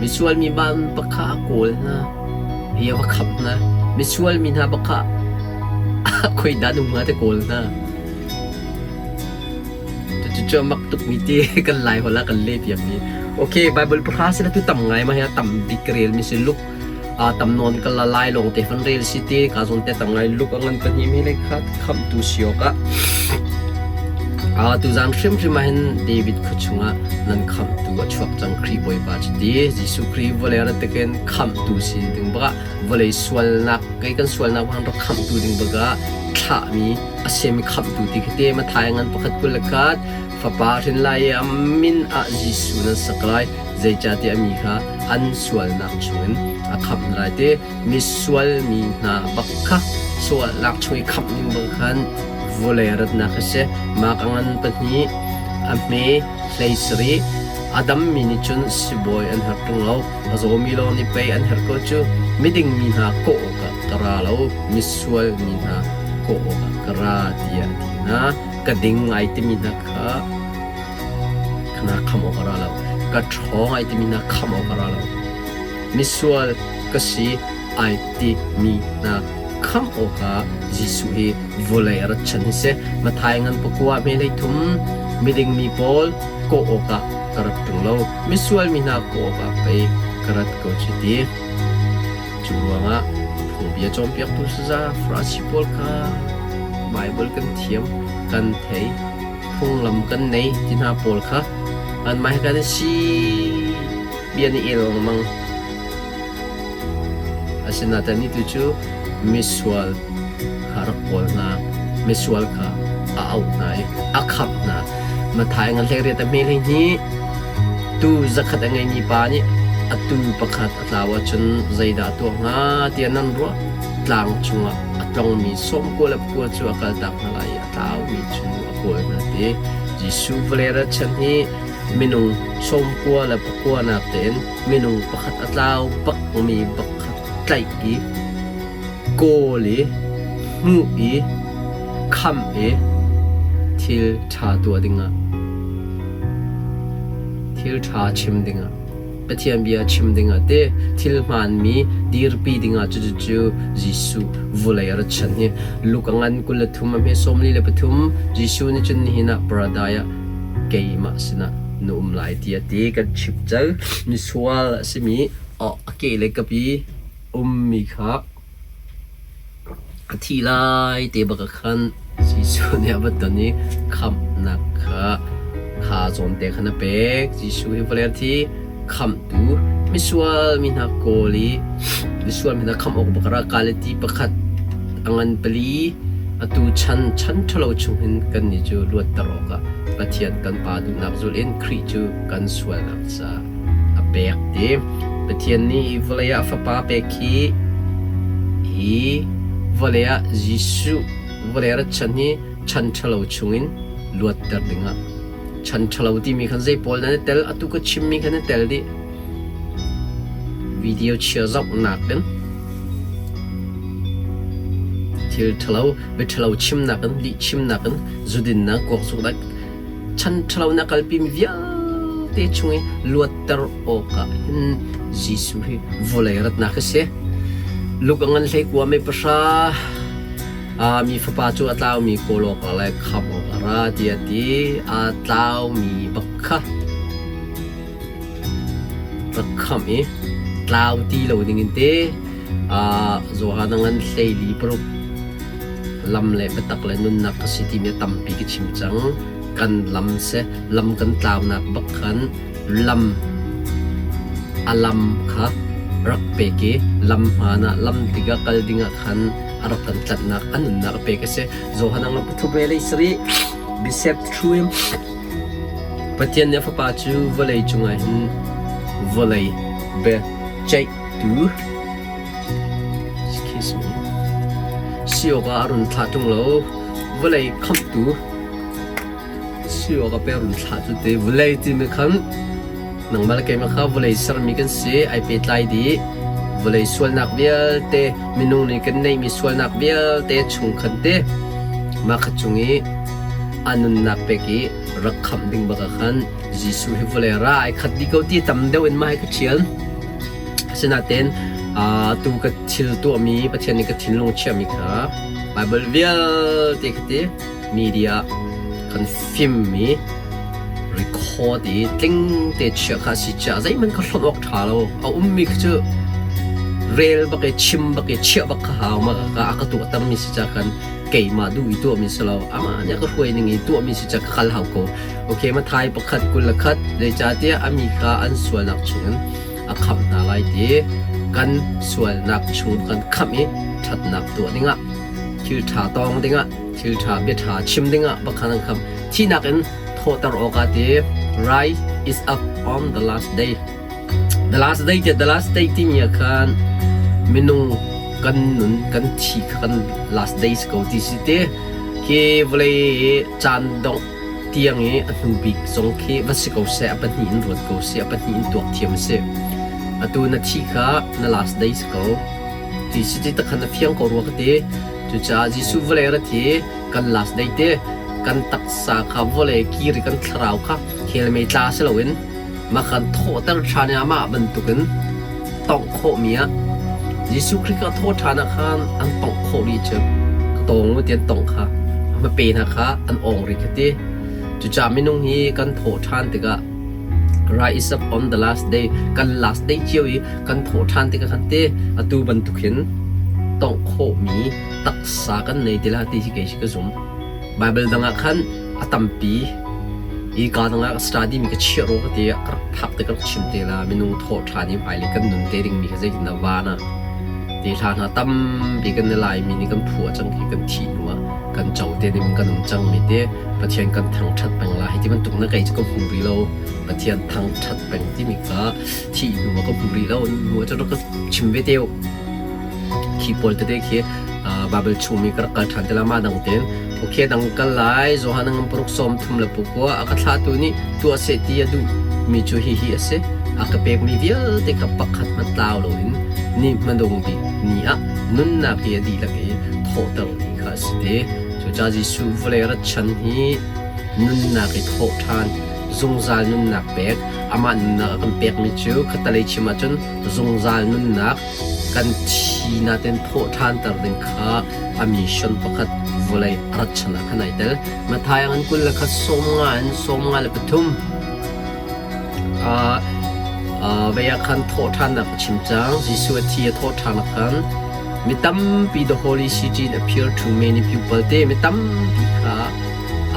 Misual mi ban pakha a kawl hna i a va khamh hna. Misual mi hna pakha khoi dah nung hnga te kawl hna. Cucu a mak tukmi ti kan Lai holh ah kan leh piakmi. Okay, Bible pahra sila tu tam ngai ma hi tam bik rel mi si Luke tam nawn ka la lai lawng te fan rel si ti ka zawn te tam ngai Luke a ngan pahnih mi le khat khamtu si awkah tuzan hrimhrim ah hin David khua chungah nan khamhtu a chuak cang Khrih Bawipa cu ti Jesuh Khrih vawlei rat takin khamhtu si ding bakah vawlei sualnak kei kan sualnak bang rak khamhtu ding bakah thlahmi a semi khamhtu ti khi te Mathai ngan pakhat 21 fapa hrin lai i a min ah Jesuh nan sak lai zeicahtiah mi kha an sualnak chungin a khamh lai ti misual mi hna bak kha sualnak chung i khamh ding bang khan vawlei ratnak a si. Mah ka ngan pahnih a hme hlei sarih a dammi nih cun sibawi an herh ṭung lo, a zawmi lawng nih pei an herh ko cu. Miding mi hna kawh awkah ka ra lo, misual mi hna kawh awkah ka ra, tiah a ti hna. Ka ding ai timi hna kha na khamh awk a ra lo, ka ṭhawng ai timi hna khamh awk a ra lo. Misual ka si ai timi hna khamh awkah Jesuh hi vawlei a rat chan hi si. Matthai ngan pakua hme thum miding mi pawl kawh awkah ka rat ṭung lo, misual mi hna kawh awkah pei ka rat ko cu ti. Cu ruangah phungbia cawnpiaktu saza Farasi pawl kha Baibal kan thiam, kan thei, phunglam kan nei ti hna pawl kha anmah he kan si bia nih el lengmang. Asinain ni tu cu misual kha rak kawl hna, misual kha a auh hna i a khamh hna. Matthai ngan hlei riat a hme hleihnih tu zakhat a ngeimi pa nih a tuu pakhat a tlau ahcun zeidah a tuah hnga tiah nan ruah? Tlang cungah a tlongmi sawmkua le pakua cu a kaltak hna lai i a tlaumi cu a kawl hna ti. Jesuh vawlei rat chan hi minung sawmkua le pakua nak tein minung pakhat a tlau bakmi pakhat tlaih i kawl i hmuh i khamh i thil ṭha tuah dingah thil ṭha chim dingah Pathian bia chim dingah te thil hmaanmi dirpi dingah cucu Jesuh vulei a rat chan hi Luka ngan 23 a hme 43 Jesuh nih cun nihin ah paradise ah keimah sinah na um lai ti a ti kan chim cang misual a simi a ke le kapi ummi kha a thi lai te bak ah khan Jesuh nih a va ton i khamhnak kha kha zawnte khan a pek. Jesuh hi vawlei thi khamhtu misual mi hna kawl i misual mi hna khamh awk bak ra kal i ti pakhat a ngan pali atu chan chan ṭhalo chung hin kannih cu luatter awkah Pathian kan Pa duhnak zulh in Khrih cu kan sualnak caah a pek ti. Pathian nih hi vawlei ah Fapa pek hi hi vawlei ah Jesuh vawlei rat chan hi chan ṭhalo chungin luatter dingah chan ṭhalo timi khan zei pawl nan i tel atu ka chimmi khan i tel dih. Video chia zohnak in thil ṭhalo bia ṭhalo chimnak in lih chimnak in zudinnak kuakzuknak chan ṭhalo na kalpimi vialte chung i luatter awkah hin Jesuh hi vawlei ratnak a si. Luke a ngan hlei kua mei pahra mi fapa cu a tlaumi kawl awkah le khamh awk a ra tiah a ti. Aa tlaumi bak kha rak khamh i tlau ti lo dingin te Johan a ngan hleili paruk lam le biatak le nunnak ka si timi a tampi ka chim cang. Kan lam seh lam kan tlaunak bak khan lam a lam kha rak pek i lam hmaan ah lam tikah kal dingah khan a rak kan tlanhnak a nunnak a pek a si. Johan ang pathum ve lei sarih Bisep Thruim Pathian nih a fapa cu vawlei cungah hin vawlei biaceihtu excuse me si awkah a run thlah ṭung lo. Vawlei khamhtu si awkah pei a run thlah cu ti. Vawlei timi khan nangmah le keimah kha vawlei sermi kan si, ai pehtlai dih. Vawlei sualnak vialte, minung nih kan neihmi sualnak vialte chung khan te mah kha cung i a nunnak pek i rak khamh ding bak ah khan Jesuh hi vawlei ra ai khat dih ko ti tam deuh in mah hi ka ṭhial. Asinain tu ka thil tuahmi Pathian nih ka thinlung chiahmi kha Baibal vialte kha ti media kan fimmi record i tling te chiah kha si chiah zeihmanh ka hlonh awk ṭha lo. A ummi kha cu rel bak i chim bak i chiah bak kha hau ma ka a ka tuahtermi si ca khan keimah duh i tuahmi si lo. Amah nih a ka hruai ning i tuahmi si ca ka kal hau ko. Okay, Mathai 1:21 zeicahtiah a mi kha an sualnak chungin a khamh hna lai ti kan sualnak chung kan khamh i ṭhatnak tuah dingah thil ṭha tawng dingah thil ṭha bia ṭha chim dingah bakhan an khamh thihnak in thawhter awkah ti rise is up on the last day. The last day ti the last day timi ah khan minung kan nun kan thi kha kan last days ko ti si te khi vawlei caan dongh tiang i a hnu bik zong khi va si ko seh, a pahnih in ruat ko seh, a pahnih in tuak thiam a si. Atu na thi kha na last day si ko. Ti si ti takhan na fiang ko rua ka ti. Cucaah Jesuh vawlei rat hi kan last day te kan taksa kha vawlei kir i kan thlarau kha hell mei tla si loin mah kan thawhter ṭhan i amah bantukin tongh khawhmi ah Jesuh Khrih kha thawh ṭhan ah khan an tongh khawh rih cu ka tawng u ti an tongh kha a hmape hna kha an awng rih kha ti. Cucaah minung hi kan thawh ṭhan tikah rise up on the last day kan last day cio i kan thawh ṭhan tikah khan te atu bantuk hin tongh khawhmi taksa kan nei ti la ti hi kei hi ka zum. Bible dang ah khan a tampi i ka dang ah study mi ka chiah ro ka ti ka rak phak te ka rak chim te la minung thawh ṭhan i hmailei kan nun te ding mi kha zeitin dah van ah ti hla hna tampi kan i lai mi nih kan phuah cang khi kan thih hnu ah kan co te ding kan um cang mi te Pathian kan thangṭhat peng la hi ti bantuk na kei cu ka hmu rih lo. Pathian thangṭhat peng timi kha thih hnu ah ka hmu rih lo. Hnu ah cun rak ka chim ve te u. Khi pawl tete khi Bible chungmi ka rak kal ṭhan te la mah dang tein okay dang kal lai Johan ngan paruk sawm thum le pukua a ka thlahtu nih tuah seh ti a duh mi cu hihi a si. A ka pekmi vialte kha pakhat hmanh tlau loin ni hmanung bik ni ah nunnak hi a dihlak i thawhter ding kha a si te. Cucaah Jesuh vawlei rat chan hi nunnak i thawh ṭhan, zungzal nunnak pek, amah nunnak a kan pekmi cu khattelei chim ahcun zungzal nunnak kan thi natin thawh ṭhanter ding kha a mission pakhat vawlei a rat chan ah khan ai tel. Matthai an 21 sawmnga in 53 vei ah khan thawh ṭhannak a chim cang. Jesuh a thi a thawh ṭhan ah khan mi tampi the holy city in appear to many people te mi tampi kha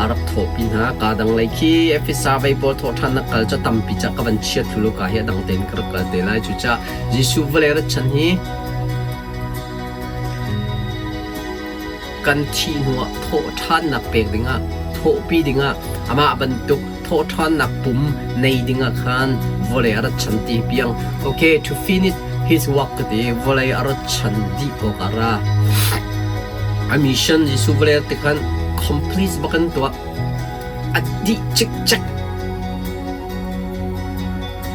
a rak thawhpi hna. Kaa dang lei khi Efesa vei pawl thawh ṭhannak kal cu tampi ca ka van chiat thlu lo ka hi a dang tein ka rak kal te lai. Cucaah Jesuh vawlei rat chan hi kan thih hnuah thawhṭhannak pek dingah thawhpi dingah amah bantuk thawhṭhannak pum nei dingah khan vawlei a rat chan ti piang. Okay, to finish his work ka ti vawlei a rat chan dih awk a ra. A mission Jesuh vawlei ti khan complete bak in tuah. A dih cikcek.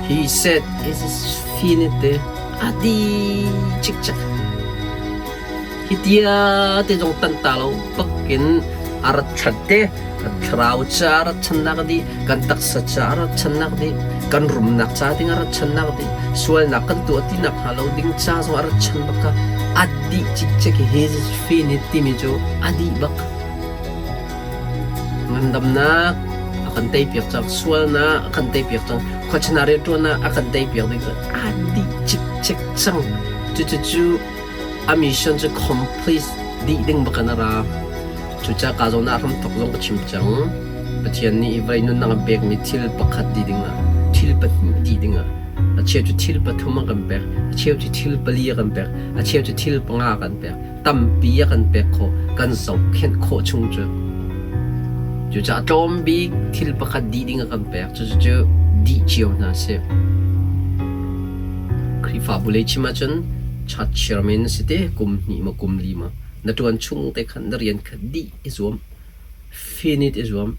He said it is finite. A dih cikcek. Hi tia te zong tan ta lo bakin a rat chan te kan thlarau ca a rat channak dih kan taksa ca a rat channak dih kan rumnak ca ding a rat channak dih sualnak kan tuah ti nak hnga lo ding ca zong a rat chan bak ka a dih cikcek hi finite timi cu a dih bak. Ngandamnak a kan teipiak cang, sualnak a kan teipiak cang, khuachana rianṭuannak a kan teipiak ding cu aa dih cikcek cang. Cucu a mission cu complete dih ding bak in a ra. Cucaah ka zawn ah hramthawk zong ka chim cang. Pathian nih vawlei nunnak an pekmi thil pakhat dih dingah, thil pahnih dih dingah, a cheu cu thil pathum a kan pek, a cheu cu thil pali a kan pek, a cheu cu thil panga a kan pek. Tampi a kan pek khawh, kan zohkhenh khawh chung cu. Cucaah tlawm bik thil pakhat dih ding a kan pek. Cucu cu dih cio hna sih. Khrihfabu lei chim ahcun church chairman na si te kum hnih maw kum li maw na ṭuan chung te khan na rian kha dih i zuam. Finit i zuam.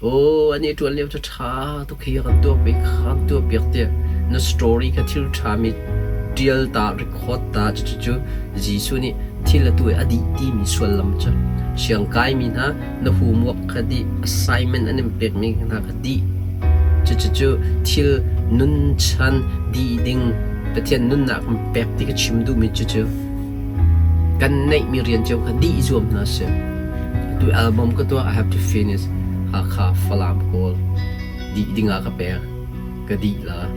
Aw, an i ṭuan lio cu ṭha tuk hi kan tuah piak kan tuah piak tiah na story kha thil ṭhami ṭial ta, record ta, cucu Jesuh nih thil a tuah i a dih timi sullam cu siangkaimi hna na homework kha dih, assignment an in pekmi hna kha dih. Cucu thil nunchan dih ding. Pathian nunnak kan pek ti ka chim duhmi cucu kan neihmi rian cio kha dih i zuam hna sih. Atu album ka tuah I have to finish Hakha Falam Kawl dih dingah ka pek ka dih la.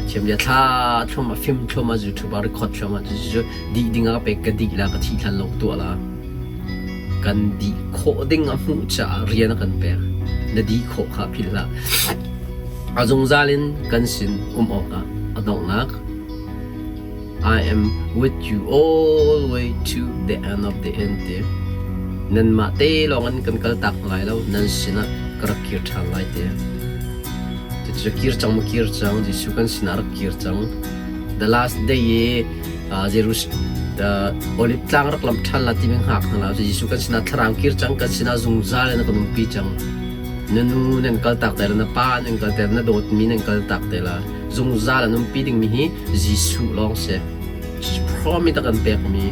Thiam bia thla thlum a film thlum a YouTube ah record thlum a cucu dih dingah ka pek ka dih la ka thih hlan lo ka tuah la. Kan dih khawh ding a hmuh caah rian a kan pek. Na dih khawh kha philh hlah. A zungzal in kan sin um awkah a donghnak I am with you all way to the end of the end ti. Nanmah te lawng in kan kaltak lai lo, nan sinah ka rak kir ṭhan lai ti. Cucu kir cang maw kir cang, Jesuh kan sinah rak kir cang. The last day i Jerusalem Olive tlang rak lamh ṭhan la timi hngak hna la. Jesuh kan sinah thlarau kir cang, kan sinah zungzal in a kan umpi cang. Na nu nan kaltak te la, na pa nan kal te la, na dawtmi nan kaltak te la. Zungzal an umpi dingmi hi Jesuh lawng si. Promise a kan pekmi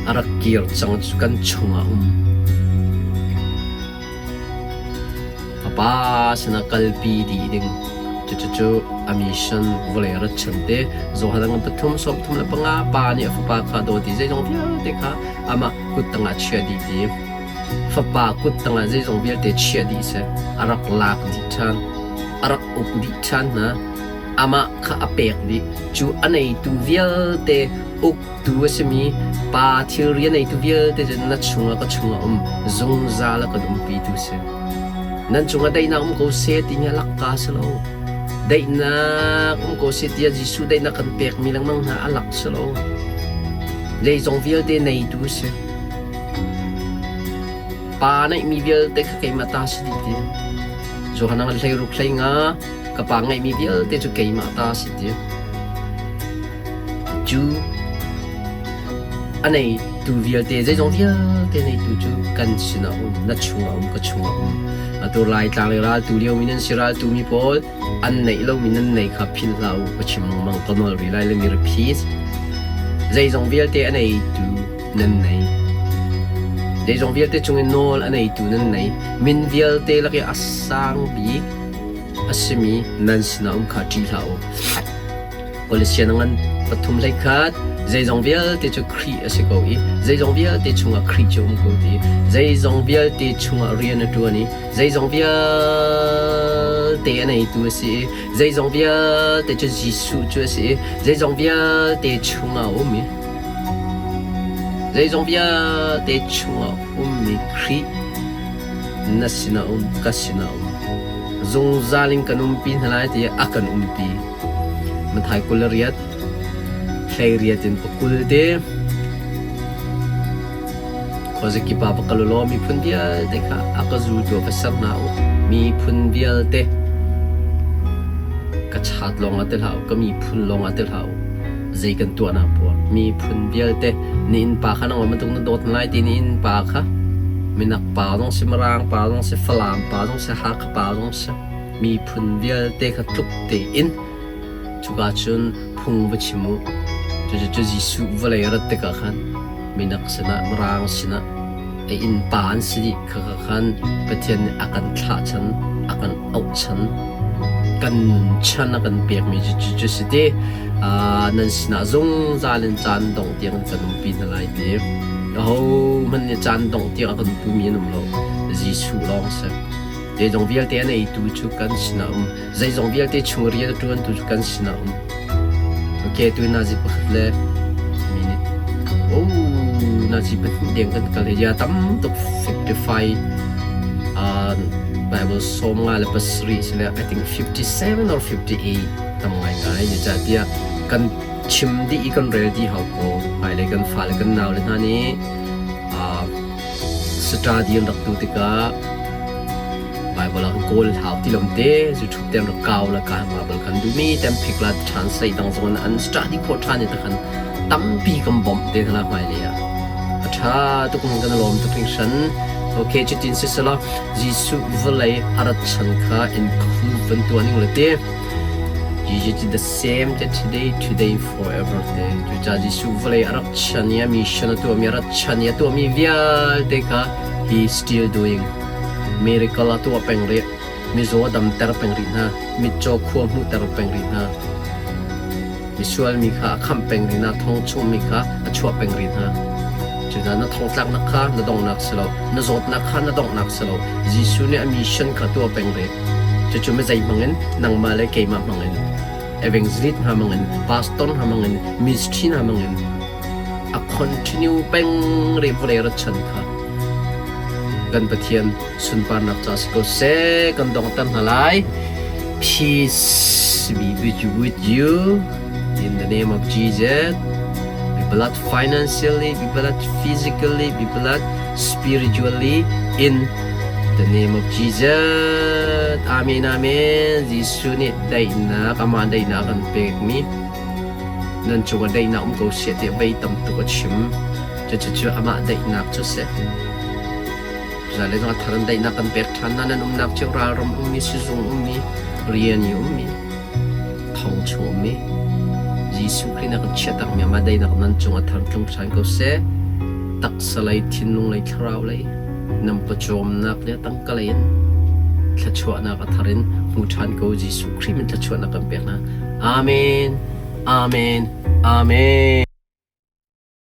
a rak kir cang cu kan chungah um. A pa sinah kalpi dih ding. Cucu a mission vawlei a rat chan te. Johan ngan pathum 35 pa nih a fapa kha dawt i zeizong vialte kha amah kut tangah chia dih ti. Fapa kut tangah zeizong vialte chiah dih seh. A rak lak dih ṭhan. A rak uk dih ṭhan hna. Amah kha a pek dih. Cu a neitu vialte uktu a simi Pa thilri a neitu vialte cu na chungah ka chungah um zungzal a kan umpitu si. Nan cungah daihnak um ko seh timi a lakka si lo. Daihnak um ko seh tiah Jesuh daihnak kan pekmi lengmang hna a lak si lo. Zeizong vialte neitu si. Pa neihmi vialte kha keimah ta si dih ti. Johan ah 16 hlei nga ka pa ngeihmi vialte cu keimah ta si ti. Cu a neitu vialte zeizong vialte neitu cu kan sinah um na chungah um ka chungah um. Atu Laitlang le raltu liomi nan si raltu mi pawl an neih lomi nan nei kha philh hlah u ka chim lengmang ka nawl rih lai le mi repeat. Zeizong vialte a neitu nan nei. Zeizong vialte cungin nawl a neitu nan nei. Min vialte lak i a sang bik a simi nan sinah um kha ṭih hlah u. Kolosian ngan pathum hlei khat zeizong vialte cu Khrih a si ko i zeizong vialte chungah Khrih cu um ko ti zeizong vialte chungah rian a ṭuan i zeizong vialte a neitu a si i zeizong vialte cu Jesuh cu a si i zeizong vialte chungah a um i Zeizong vialte chungah ummi Khrih na sinah um, ka sinah um. Zungzal in kan umpi hna lai tiah a kan umpi. Mathai 28, 18 in pakul te. Khuazakip ah va kal u law miphun vialte kha a ka zultu ah va ser hna u. Miphun vialte ka chat lawngah ti hlah u, ka miphun lawngah ti hlah u. Zei kan tuahnak poah miphun vialte na innpa kha nangmah bantuk na dawt lai ti na innpa kha minak pa zong si, Mirang pa zong si, Falam pa zong si, Hakha pa zong si, miphun vialte kha tluk tein cuka cun phung va chim u. Cucu Jesuh vawlei a rat tikah khan minak sinah Mirang sinah a innpa an si dih khakha khan Pathian nih a kan thlah chan a kan auh chan kan nun chan a kan pekmi cu cu si ti nan sinah zungzal in caan dongh tiang in kan umpi hna lai ti aho hmanh nih caan dongh tiang a kan pumi an um lo Jesuh lawng si zeizong vialte an eitu cu kan sinah um zeizong vialte chung rian a ṭuantu cu kan sinah um. Okay, tu nazi pakhat le minute. Oh, nazi pahnih deng kan kal ya tam tuk 55 Bible 57 sile I think 57 or 58 tam ngai ngai ni cha tiah kan chim di i kan rel di hau ko hmailei kan fale kan nau le hna nih study an rak tu tikah Bible ah kawl hau ti lom te zu thup tem rak kau la ka Bible kan duhmi tem phik la translate dang zong an study khawh ṭhan i takhan tampi kan bawmh te hna hmailei ah a ṭha tuk kan lawm tuk hringhran okay cutin sisela Jesuh vawlei a rat chan kha include van tuah ning le te Jesus is the same today today forever te cucaah Jesuh vawlei a rak chan i a mission a tuahmi a rat chan i a tuahmi vialte kha he still doing Miracle a tuah peng rih. Mizaw a damter peng rih hna. Mitcaw khua hmuhter peng rih hna. Misual mi kha a khamh peng rih hna, thong chungmi kha a chuah peng rih hna. Cucaah na thongtlaknak kha na donghnak si lo, na zawtnak kha na donghnak si lo. Jesuh nih a mission kha tuah peng rih. Cucu mizei hmangin nangmah le keimah hmangin evangelist hna hmangin pastor hna hmangin ministry hna hmangin a continue peng rih vawlei rat chan kha kan Pathian sunparnak ca si ko seh kan donghter hna lai. Peace be with you, with you in the name of Jesus. Be blessed financially, be blessed physically, be blessed spiritually in the name of Jesus. Amen, amen. Jesuh nih daihnak, amah daihnak kan pekmi nan cungah daihnak um ko seh tiah vei tam tuk a chim. Cucu amah daihnak cu si. Zale zong a thar in daihnak kan pek ṭhan hna. Nan umnak cio ralram ummi, sizung ummi, rian i ummi, thong chung ummi, Jesuh Khrih na kan chiahtakmi amah daihnak nan cung a thar tlung ṭhan ko seh. Taksa lei, thinlung lei, thlarau lei, nan pawcawmnak le tangka lei in thluachuahnak a thar in hmu ṭhan ko. Jesuh Khrih min thluachuahnak kan pek hna. Amen. Amen. Amen.